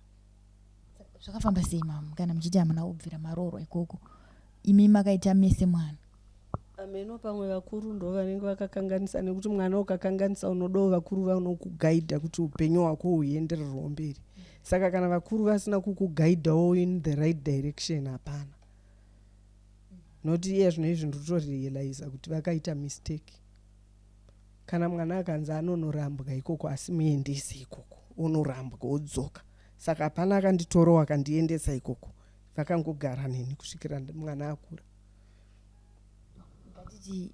Zvakafamba sei mama kana muchiti hamuna kubvira maroorwa ikoko, imi makaita mese mwana? Ameno, pamwe vakuru ndo vanenge vakakanganisa, nekuti mwana ukakanganisa unodawo vakuru vanokugaidha kuti upenyu hwako huendererwawo mberi. Saka kana vakuru vasina kukugaidhawo in the right direction, hapana. Noti iye zvino izvi ndinotorealiza kuti vakaita mistake. Kana mwana akanzi anonorambwa ikoko, asi muendese ikoko onorambwa odzoka. Saka hapana akanditorawo akandiendesa ikoko, vakangogara neni kusvikira mwana akura. Ngatiti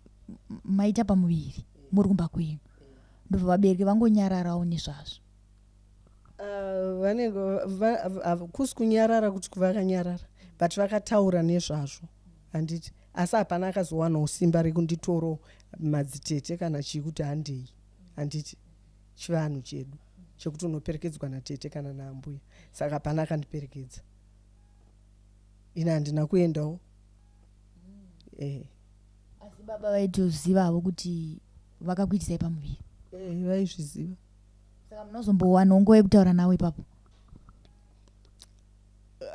maita pamuviri muri kumba kwenyu, ndobva vabereki vangonyararawo nezvazvo? Vanenge kusi kunyarara kuti vakanyarara, but vakataura nezvazvo, handiti? Asi hapana akazowanawo simba rekunditorawo madzitete kana chii kuti handei, handiti? Chivanhu chedu chekuti unoperekedzwa natete kana naambuya. Saka hapana akandiperekedza, ini handina kuendawo. Asi baba vaitozivavo kuti vakakuitisai pamuviri? Vaizviziva. Saka munozombowanawo nguva yekutaura navo ipapo?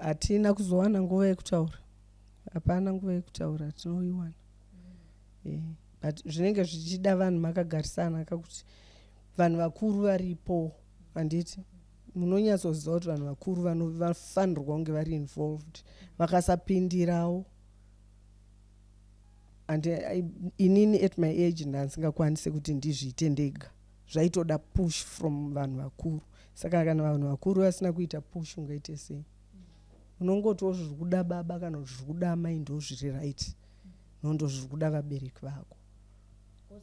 Hatina kuzowana nguva yekutaura, hapana nguva yekutaura tinoiwana. But zvinenge zvichida vanhu makagarisana kakuti vanhu vakuru varipo, handiti? Munonyatsoziva kuti vanhu vakuru vafanirwa kunge vari involved, vakasapindirawo and inini at my age ndandisingakwanisi kuti ndizviite ndega, zvaitoda push from vanhu vakuru. Saka kana vanhu vakuru vasina kuita push, ungaite sei? Unongotiwo zviri kuda baba kana kuti zviri kuda amai ndo zviri right, nondo zviri kuda vabereki vako.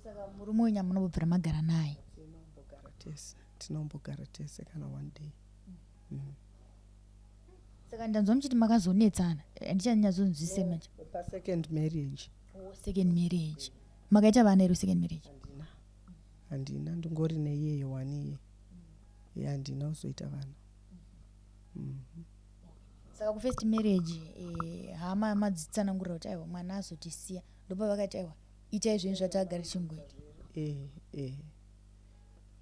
Saka murume wenyu hamunobvira magara naye? Tinombogara tese, tinombogara tese kana one day. Saka ndanzwa muchiti makazonetsana, handichanyatsonzwise manje. Pasecond marriage. Oh, second marriage. Makaita vana here second marriage? Handina, handina, ndingori neiyeye one iye. Ye, handina kuzoita vana. Saka kufirst marriage, hama madzitsanangurira kuti aiwa, mwana azotisiya, ndopa vakati aiwa, itai zvenyu zvatagara tichingoita? Eh,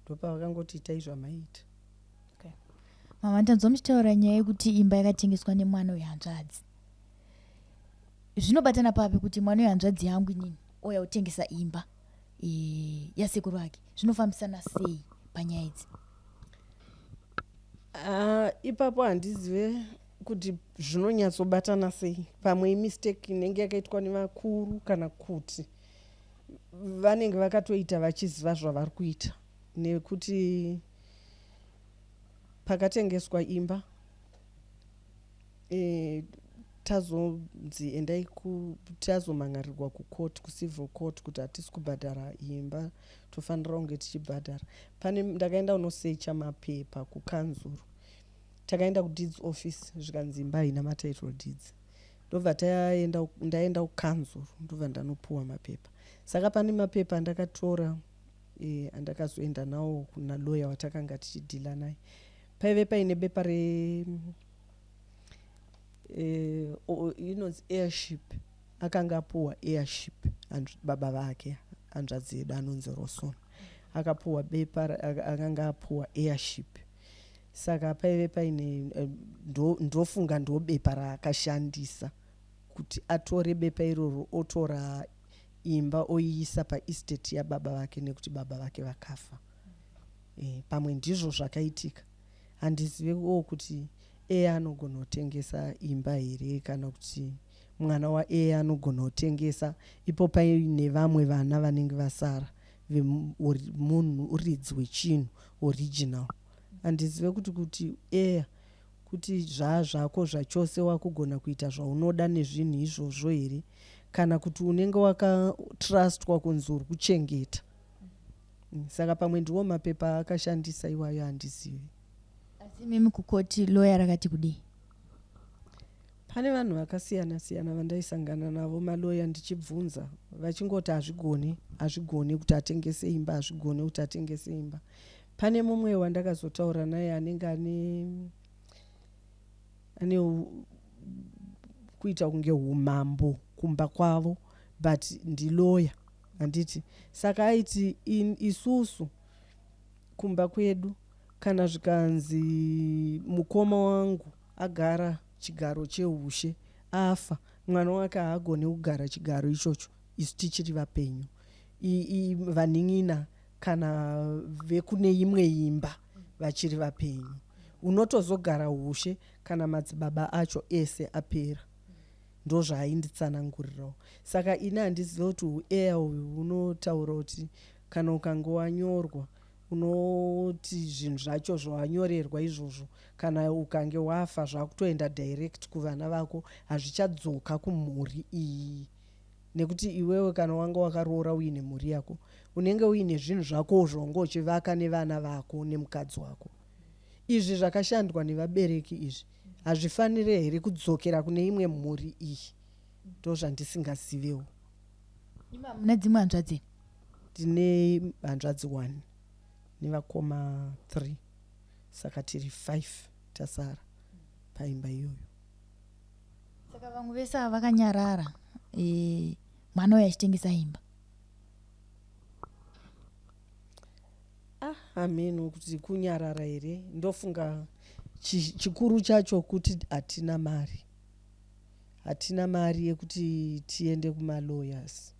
ndopa vakangoti itai zvamaita. Mama, ndanzwa muchitaura nyaya yekuti imba yakatengeswa nemwana wehanzvadzi. Zvinobatana papi kuti mwana wehanzvadzi yangu inini ouya kutengesa imba yasekuru vake? Zvinofambisana sei panyaya idzi? Ipapo handizive kuti zvinonyatsobatana sei. Pamwe imistake inenge yakaitwa nevakuru, kana kuti vanenge vakatoita vachiziva zvavari kuita, nekuti pakatengeswa imba, tazonzi endai, tazomhan'arirwa kucourt, kucivil court, kuti hatisi kubhadhara imba, tofanira kunge tichibhadhara. Pane ndakaenda kunosecha mapepa kukanzuru, takaenda kudeeds office, zvikanzi imba haina matitle deeds. Ndobva taenda, ndaenda kukanzuru, ndobva ndanopuwa mapepa. Saka pane mapepa andakatora, andakazoenda nawo kuna lawyer watakanga tichidhila naye. Paive paine bepa re inonzi heirship, akanga apuwa heirship baba vake, hanzvadzi yedu anonzi Roson, akapuwa bepa, akanga apuwa heirship. Saka paive paine ndofunga ndo bepa raakashandisa kuti atore bepa iroro, otora imba oiisa paestate yababa vake, nekuti baba vake vakafa. Pamwe ndizvo zvakaitika, handiziviwo kuti eye anogona kutengesa imba here, kana kuti mwana waeye anogona kutengesa ipo paine vamwe vana vanenge vasara vemunhu uridzi wechinhu original. Handizive kuti kuti eya kuti zvaa zvako zvachose wakugona kuita zvaunoda nezvinhu izvozvo here kana kuti unenge wakatrustwa kunzi uri kuchengeta. Saka pamwe ndiwo mapepa aakashandisa iwayo handizivi. Asi imimi kukoti lawyer rakati kudii? Pane vanhu vakasiyana siyana vandaisangana navo maloya ndichibvunza vachingoti hazvigoni, hazvigoni kuti atengese imba, hazvigoni kuti atengese imba. Pane mumwe wandakazotaura naye anenge ane ane kuita kunge umambo kumba kwavo but ndiloya handiti saka aiti isusu kumba kwedu kana zvikanzi mukoma wangu agara chigaro chehushe afa mwana wake haagone kugara chigaro ichocho isu tichiri vapenyu vanin'ina kana vekune imwe imba vachiri vapenyu unotozogara hushe kana madzibaba acho ese apera ndozvaainditsanangurirawo saka ini handizive kuti hueya uyu hunotaura kuti kana ukange wanyorwa unoti zvinhu zvacho zvawanyorerwa izvozvo kana ukange wafa zvakutoenda direct kuvana vako hazvichadzoka kumhuri iyi nekuti iwewe kana wanga wakaroora uine mhuri yako unenge uine zvinhu zvakowo zvaunge uchivaka nevana vako nemukadzi wako izvi zvakashandwa nevabereki izvi hazvifanire here kudzokera kune imwe mhuri iyi ndozvandisingazivewo Imi hamuna dzimwe hanzvadzi? Ndine hanzvadzi one nevakoma three saka tiri five tasara paimba iyoyo. Saka vamwe vese ava vakanyarara e, mwana uyo achitengesa imba. Ah, hameno kuti kunyarara here ndofunga chikuru chacho kuti hatina mari Hatina mari yekuti tiende kumalawyers.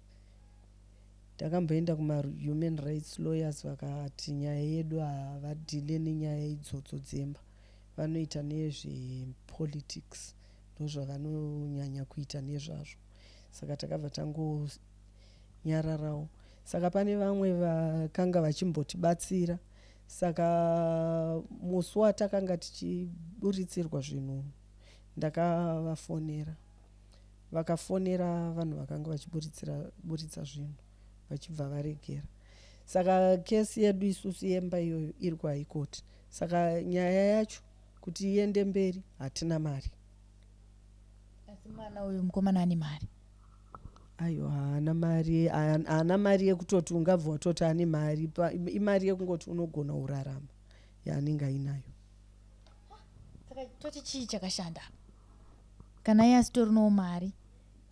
Takamboenda kumahuman rights lawyers vakati nyaya yedu havadhile nenyaya idzodzo dzemba. Vanoita nezvepolitics ndozvavanonyanya kuita nezvazvo. Saka takabva tangonyararawo. Saka pane vamwe vakanga vachimbotibatsira. Saka musi watakanga tichiburitsirwa zvinhu Ndakavafonera vakafonera vanhu vakanga vachiburitsira buritsa zvinhu vachibva varegera. Saka kesi yedu isusu yemba iyoyo iri kuHigh Court saka nyaya yacho kuti iende mberi hatina mari. Asi mwana uyu mukomana ane mari? Aiwa haana mari haana mari yekutoti ungabva watoti ane mari imari yekungoti unogona kurarama yaanenge ainayo. Saka toti chii chakashanda apa? Kana iye asitorinawo mari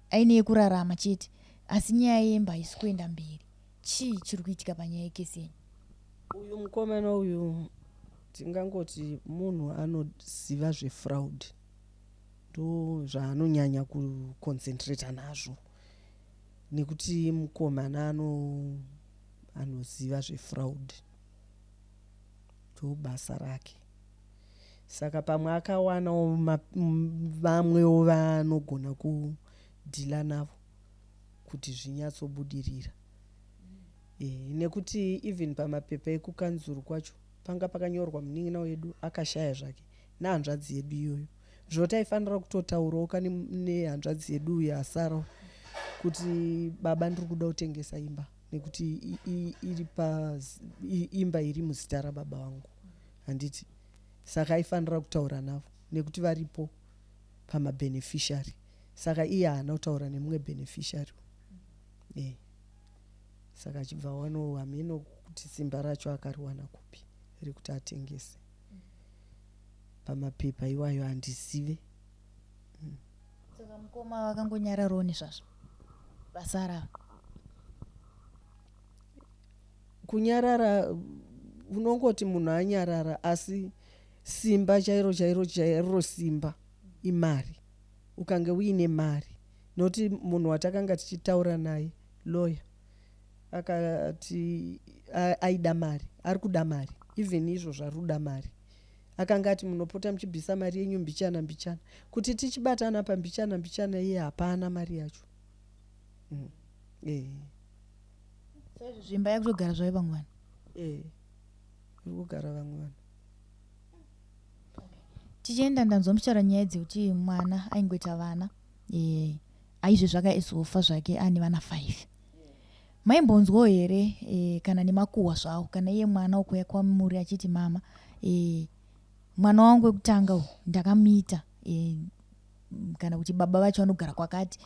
aine yekurarama chete asi nyaya yemba haisi kuenda mberi. Chii chiri kuitika panyaya yekesi yenyu? Uyu mukomana uyu tingangoti munhu anoziva zvefraud ndozvaanonyanya kuconcentrata nazvo nekuti mukomana ano anoziva zvefraud ndobasa rake saka pamwe akawanawo vamwewo vaanogona kudhila navo kuti zvinyatsobudirira e, nekuti even pamapepa ekukanzuru kwacho panga pakanyorwa munin'ina wedu akashaya zvake nehanzvadzi yedu iyoyo zvotaifanira kutotaurawo kani nehanzvadzi yedu uyo asara kuti baba ndiri kuda kutengesa imba nekuti iri pa imba iri muzita rababa vangu handiti saka aifanira kutaura navo nekuti varipo pamabeneficiary saka iye haana kutaura nemumwe beneficiary e. Saka achibva awanawo hameno kuti simba racho akariwana kupi rekuti atengese pamapepa iwayo handizive. Saka mukoma vakangonyararawo nezvazvo vasara ava. Kunyarara unongoti munhu anyarara asi simba chairo chairo chairo simba imari ukange uine mari nokuti munhu watakanga tichitaura naye lawyer akati aida mari ari kuda mari even izvo zvari kuda mari akanga ati munopota muchibvisa mari yenyu mbichana mbichana kuti tichibatana pambichana mbichana iye hapana mari yacho mm. e. So izvo zvimba yakutogara zvayo vamwe vanhu e. iri kugara vamwe vanhu. Tichienda ndanzwa muchitaura nyaya dzekuti mwana aingoita vana e, aizve zvakaizofa zvake ane vana 5. Maimbonzwawo here e, kana nemakuhwa zvawo kana iye mwana ukuya kwamuri achiti mama e, mwana wangu wekutanga uyu ndakamuita e, kana kuti baba vacho vanogara kwakati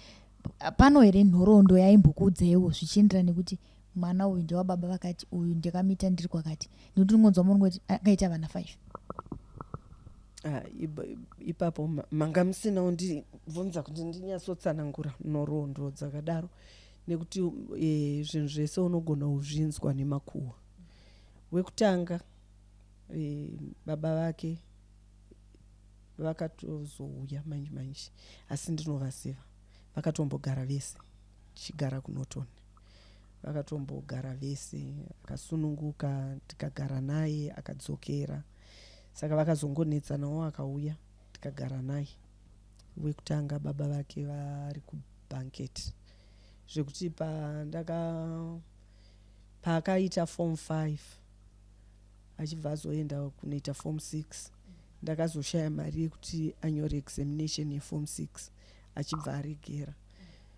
pano here nhoroondo yaimbokuudzaiwo zvichienderana nekuti mwana uyu ndewababa vakati uyu ndakamuita ndiri kwakati nekuti unongonzwa munongoti akaita vana 5. Ah, ipapo manga musina undibvunza kuti ndinyatsotsanangura nhoroondo dzakadaro nekuti e, zvinhu zvese unogona kuzvinzwa nemakuhwa. Wekutanga e, baba vake vakatozouya manje manje asi ndinovaziva vakatombogara vese tichigara kuNorton vakatombogara vese akasununguka tikagara naye akadzokera saka vakazongonetsanawo akauya tikagara naye wekutanga baba vake vari kubanket zvekuti pandaka paakaita form 5 achibva azoenda kunoita form 6 ndakazoshaya mari yekuti anyore examination yeform 6 achibva aregera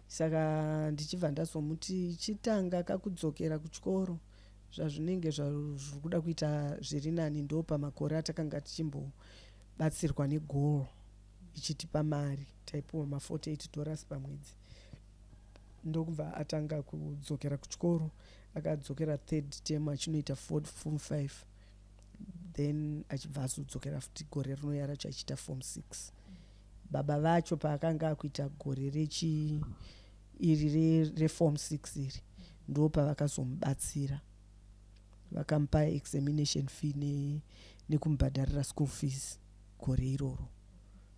saka ndichibva ndazomuti chitanga kakudzokera kuchikoro zvazvinenge zviri kuda kuita zviri nani ndo pamakore atakanga tichimbobatsirwa negol ichitipa mari taipiwa ma48 dollars pamwedzi ndokubva atanga kudzokera kuchikoro akadzokera third term achinoita form 5 then achibva azodzokera futi gore rinouya racho achiita form 6 baba vacho paakanga akuita gore rechi iri reform 6 iri ndo pavakazomubatsira vakamupa examination fee nekumubhadharira school fees gore iroro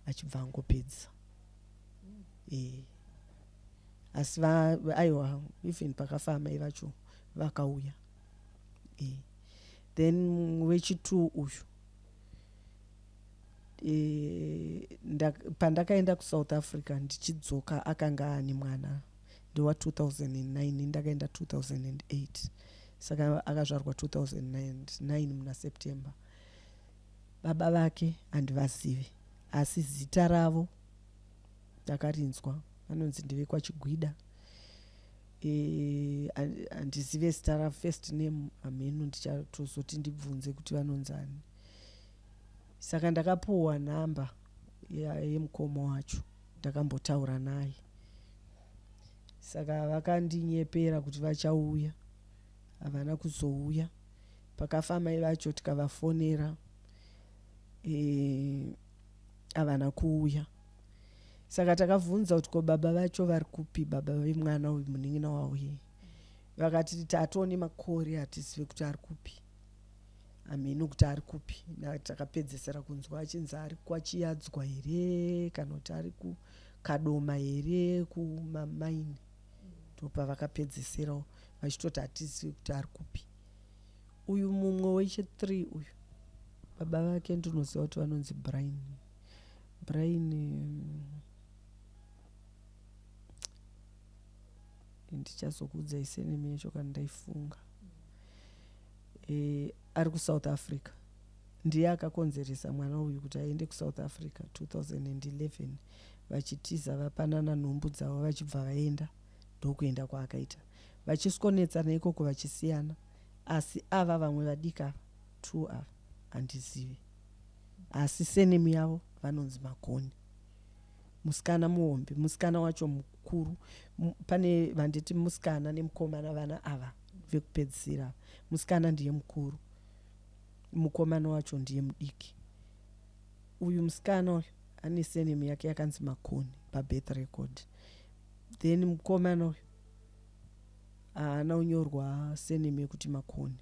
achibva angopedza e. Asi aiwa even pakafa amai vacho vakauya e. Then wechi2 uyu e, pandakaenda kuSouth Africa ndichidzoka akanga ane mwana ndewa 2009 ndakaenda 2008 saka akazvarwa 2009 muna September. Baba vake handivazivi asi zita ravo ndakarinzwa vanonzi ndevekwaChigwida handizive e, zita rafirst name hameno ndichatozoti ndibvunze kuti vanonzani saka ndakapuhwa nhamba yemukoma wacho ndakambotaura naye saka vakandinyepera kuti vachauya havana kuzouya pakafa mai vacho tikavafonera havana e, kuuya saka takabvunza kuti ko baba vacho vari kupi baba vemwana uyu munin'ina wavo iye vakati tatone makore hatizive kuti ari kupi hameno kuti ari kupi takapedzesera kunzwa achinzi ari kwachiyadzwa here kana kuti ari kukadoma here kumamaini ndopavakapedzeserawo vachitoti hatizivi kuti ari kupi uyu mumwe wechi3 uyu baba vake ndinoziva kuti vanonzi Brian Brian ndichazokuudzai surname yacho kana ndaifunga e, ari kuSouth Africa ndiye akakonzeresa mwana uyu kuti aende kuSouth Africa 2011 vachitiza vapanana nhumbu dzavo vachibva vaenda ndokuenda kwaakaita vachiskonetsana ikoko vachisiyana asi ava vamwe vadiki ava two ava handizivi asi surname yavo vanonzi Makoni musikana muhombe musikana wacho mukuru pane vanditi musikana nemukomana vana ava vekupedzisira musikana ndiye mukuru mukomana wacho ndiye mudiki uyu musikana uyu ane surname yake yakanzi Makoni pabirth record then mukomana uyu haana kunyorwa surname yekuti Makoni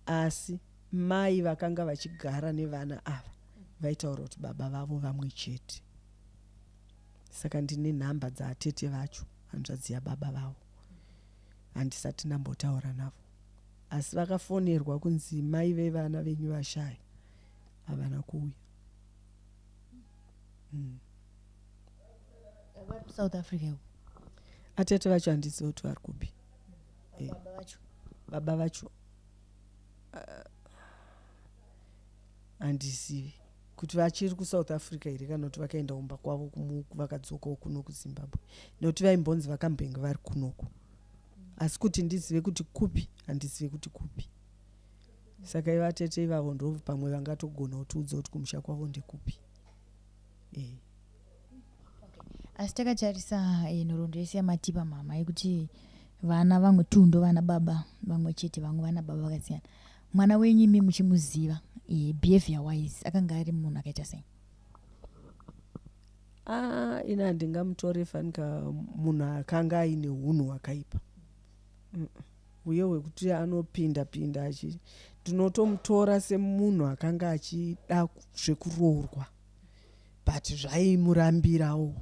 asi mai vakanga vachigara nevana ava vaitaura kuti baba vavo vamwe chete saka ndine nhamba dzaatete vacho hanzvadzi yababa vavo handisati ndambotaura navo asi vakafonerwa kunzi mai vevana venyu vashaya havana kuuya. Vari kuSouth Africa uko? Atete vacho handizivi kuti vari kupi. Baba vacho? Baba vacho handizivi. Kuti vachiri kuSouth Africa here kana kuti vakaenda kumba kwavo vakadzokawo kuno kuZimbabwe, nekuti vaimbonzi vakambenge vari kunoku, asi kuti ndizive kuti kupi, handizive kuti kupi. Saka ivatete ivavo ndo pamwe vangatogona kutiudza kuti kumusha kwavo ndekupi. E. Asi takatarisa nhoroondo yese yamatipa mama, yekuti vana vamwe two ndo vana baba vamwe chete, vamwe vana baba vakasiyana, mwana wenyu imi muchimuziva, behavior wise akanga ari munhu akaita sei? Ah, ini handingamutore fanika munhu akanga aine unhu hwakaipa. Uye hwekuti anopinda pinda achi, ndinotomutora semunhu akanga achida zvekuroorwa, but zvaimurambirawo,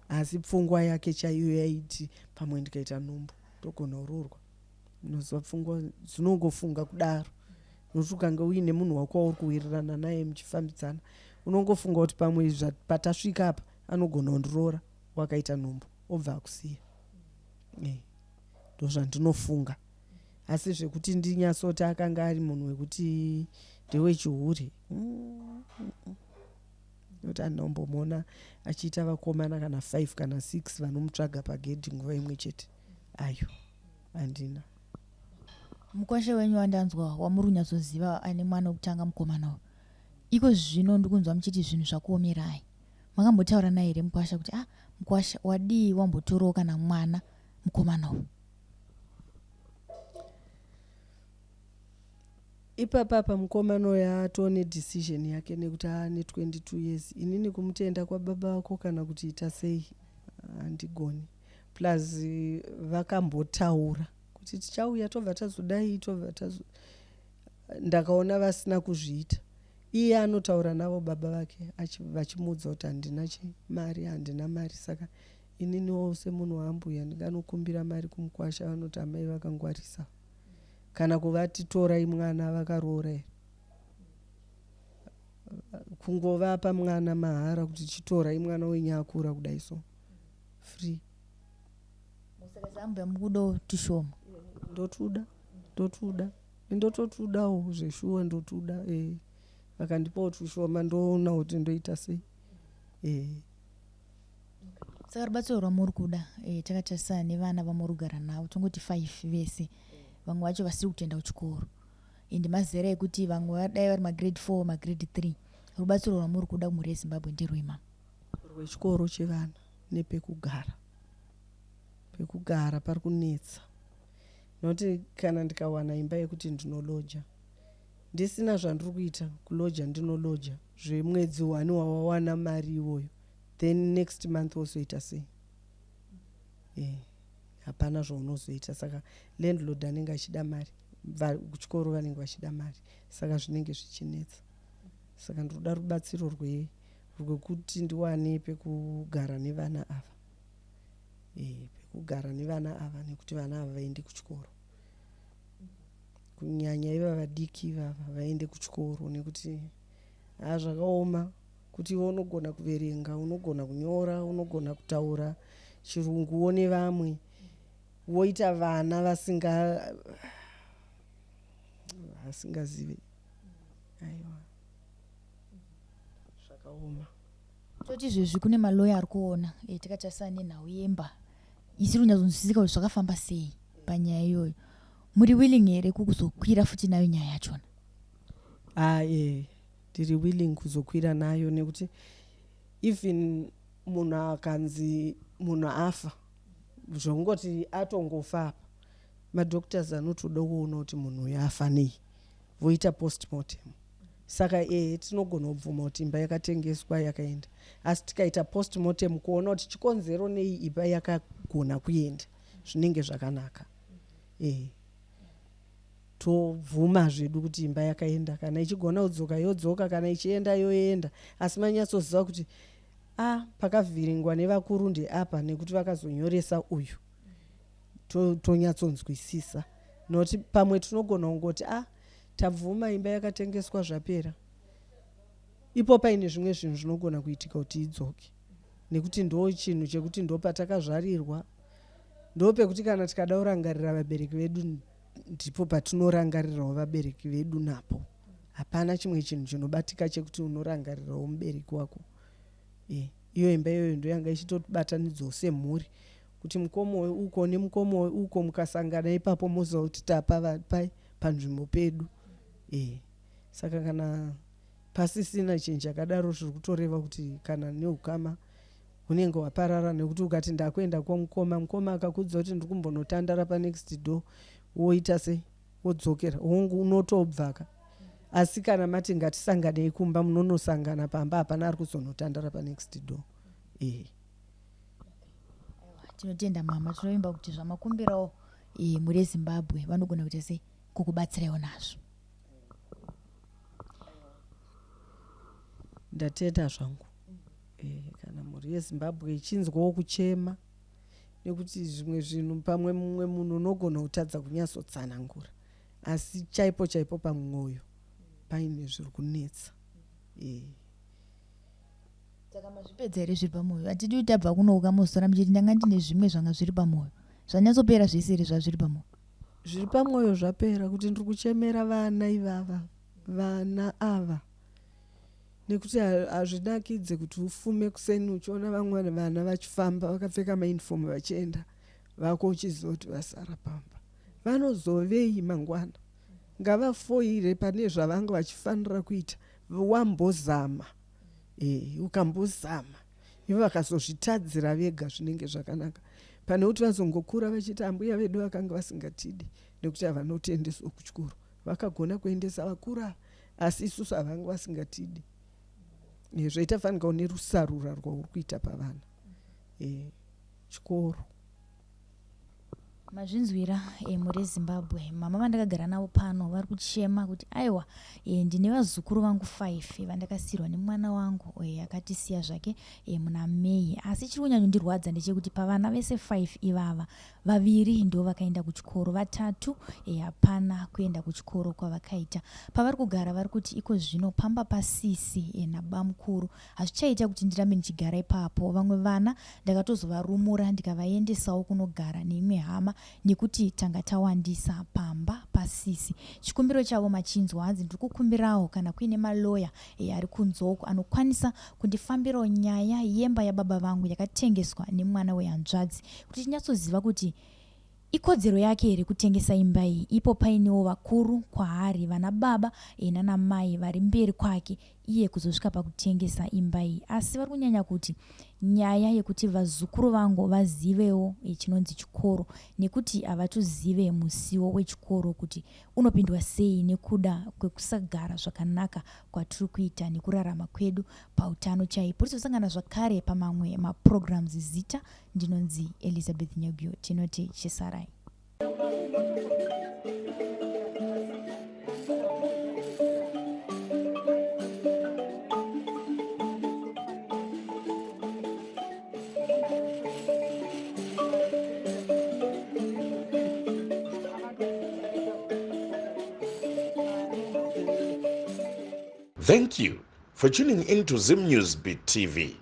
asi pfungwa yake chaiyo yaiti pamwe ndikaita nhumbu ndogona kuroorwa. Unoziva, pfungwa dzinongofunga kudaro, nokuti ukange uine munhu wako wauri kuwirirana naye muchifambidzana, unongofunga kuti pamwe patasvika apa anogona kundiroora, wakaita nhumbu obva akusiya. Ndozvandinofunga, asi zvekuti ndinyatsoti akanga ari munhu wekuti ndewechihure, nokuti handina kumbomuona achiita vakomana kana 5 kana 6 vanomutsvaga pagedhi nguva imwe chete. Ayo, handina. Mukwasha wenyu wandanzwa wamuri kunyatsoziva ane mwana wekutanga mukomana uyu, iko zvino ndikunzwa muchiti zvinhu zvakuomerai. Makambotaura naye here mukwasha kuti, ah, mukwasha, wadii wambotorawo kana mwana mukomana uyu? Ipapapa mukomana uyo atone decision yake, nekuti aane 22 years. Inini kumutenda kwababa vako kana kuti ita sei handigoni. Plus vakambotaura kuti tichauya, tobva tazodai, tobva tazo, ndakaona vasina kuzviita. Iye anotaura navo baba vake vachimuudza kuti handina mari, handina mari. Saka ininiwo semunhu waambuya ndinganokumbira mari kumukwasha? Vanoti amai vakangwarisa, kana kuvati torai mwana vakaroora here? Kungovapa mwana mahara kuti chitorai mwana wenyu akura kudai, so free. Saka sambuya mukudo tushoma? Ndotuda, ndotuda, ndototudawo zveshuwa, ndotuda. Vakandipawo tushoma, ndoona kuti ndoita sei. Saka rubatsiro rwamuri kuda, takatarisa nevana vamuri kugara navo, tongoti five vese, vamwe vacho vasiri kutoenda kuchikoro, ende mazera ekuti vamwe vadai vari magrade 4, magrade 3, rubatsiro rwamuri kuda kumhuri yeZimbabwe nderwema? Rwechikoro chevana nepekugara. Pekugara pari kunetsa, nokuti kana ndikawana imba yekuti ndinoloja ndisina zvandiri kuita, kuloja ndinoloja zvemwedzi one wawawana mari iwoyo, then next month wozoita sei? Hapana zvaunozoita. Saka landlord anenge achida mari, kuchikoro vanenge vachida mari, saka zvinenge zvichinetsa. Saka ndinoda rubatsiro rwekuti ndiwane pekugara nevana ava, pekugara nevana ava, nekuti vana ava vaende kuchikoro, kunyanya iva vadiki ivava vaende kuchikoro, nekuti ha, zvakaoma kuti iwe unogona kuverenga, unogona kunyora, unogona kutaura chirunguwo nevamwe, woita vana vasingazive. Aiwa, zvakaoma. Toti izvezvi kune maloya ari kuona, takatarisa nenhau yemba isiri kunyatsonzwisisika kuti zvakafamba sei panyaya iyoyo, muri willing here kukuzokwira futi nayo nyaya yachona? Ah, ndiri willing kuzokwira nayo, nekuti even munhu akanzi munhu afa, zvongoti atongofa apa, madoctors anotoda kuona kuti munhu uyu afa nei, voita postmortem. Saka tinogona kubvuma kuti imba yakatengeswa yakaenda, asi tikaita postmortem kuona kuti chikonzero nei imba yakagona kuenda, zvinenge zvakanaka. Tobvuma zvedu kuti imba yakaenda, kana ichigona kudzoka yodzoka, kana ichienda yoenda, asi manyatsoziva kuti a pakavhiringwa nevakuru ndeapa, nekuti vakazonyoresa uyu, tonyatsonzwisisa. Nokuti pamwe tinogona kungoti a tabvuma imba yakatengeswa, zvapera ipo, paine zvimwe zvinhu zvinogona kuitika kuti idzoke, nekuti ndo chinhu chekuti ndo patakazvarirwa, ndo pekuti kana tikada kurangarira vabereki vedu, ndipo patinorangarirawo vabereki vedu napo. Hapana chimwe chinhu chinobatika chekuti unorangarirawo mubereki wako. E, iyo imba iyoyo ndoyanga ichitobatanidzwawo semhuri kuti mukoma uyu uko nemukoma uyu uko mukasangana ipapo moziva kuti tapa pai panzvimbo pedu. E, saka kana pasisina chinhu chakadaro zviri kutoreva kuti kana neukama hunenge hwaparara nekuti ukati ndakuenda kwamukoma mukoma akakuudza kuti ndiri kumbonotandara panext door woita sei wodzokera hongu unotobvaka asi kana mati ngatisanganei kumba munonosangana pamba hapana ari kuzonotandara panext door ee tinotenda mama tinovimba kuti zvamakumbirawo e, mhuri yezimbabwe vanogona kuita sei kukubatsiraiwo nazvo ndatenda zvangu e, kana mhuri yezimbabwe ichinzwawo kuchema nekuti zvimwe zvinhu pamwe mumwe munhu unogona kutadza kunyatsotsanangura asi chaipo chaipo pamwoyo paine zviri kunetsa e. Saka mazvipedza here zviri pamoyo? Hatidi kuti tabva kuno ukamosora muchiti ndanga ndine zvimwe zvanga zviri pamoyo. Zvanyatsopera zvese here zvazviri pamoyo? Zviri pamwoyo zvapera kuti ndiri kuchemera vana ivava vana ava nekuti hazvinakidze kuti ufume kuseni uchiona vamwe vana vachifamba vakapfeka maunifomu vachienda vako uchiziva kuti vasara pamba vanozovei mangwana ngavafoire pane zvavanga vachifanira kuita wambozama e, ukambozama ivo vakazozvitadzira vega zvinenge zvakanaka pane kuti vazongokura vachiti ambuya vedu vakanga vasingatidi nekuti havana kutiendeswa kuchikoro vakagona kuendesa vakura asi isusu havanga vasingatidi e, zvaita fanika une rusarura rwauri kuita pavana e, chikoro Mazvinzwira e, mhuri yeZimbabwe, mama vandakagara navo pano vari kuchema kuti aiwa e, ndine vazukuru vangu 5 vandakasiirwa nemwana wangu e, akatisiya zvake e, muna May. Asi chiri kunyanyondirwadza ndechekuti pavana vese 5 ivava vaviri ndo vakaenda kuchikoro, vatatu hapana kuenda kuchikoro kwavakaita. Pavari kugara vari kuti iko zvino pamba pasisi e, nabamukuru Hazvichaita kuti ndirambe ndichigara ipapo. Vamwe vana ndakatozovarumura ndikavaendesawo kunogara neimwe hama nekuti tanga tawandisa pamba pasisi. Chikumbiro chavo machinzwa hanzi ndiri kukumbirawo kana kuine maloya eh, ari kunze uko anokwanisa kundifambirawo nyaya yemba yababa vangu yakatengeswa nemwana wehanzvadzi kuti tinyatsoziva kuti Ikodzero yake here kutengesa imba iyi ipo painewo vakuru kwaari vana baba e, nana mai vari mberi kwake iye kuzosvika pakutengesa imba iyi. Asi vari kunyanya kuti nyaya yekuti vazukuru vangu vazivewo e, chinonzi chikoro nekuti havatozive musiwo wechikoro kuti unopindwa sei nekuda kwekusagara zvakanaka kwatiri kuita nekurarama kwedu pautano chaipo. Tizosangana zvakare pamamwe maprograms zita Ndinonzi Elizabeth Nyagyo, tinoti chisarai. Thank you for tuning in to Zim News Beat TV.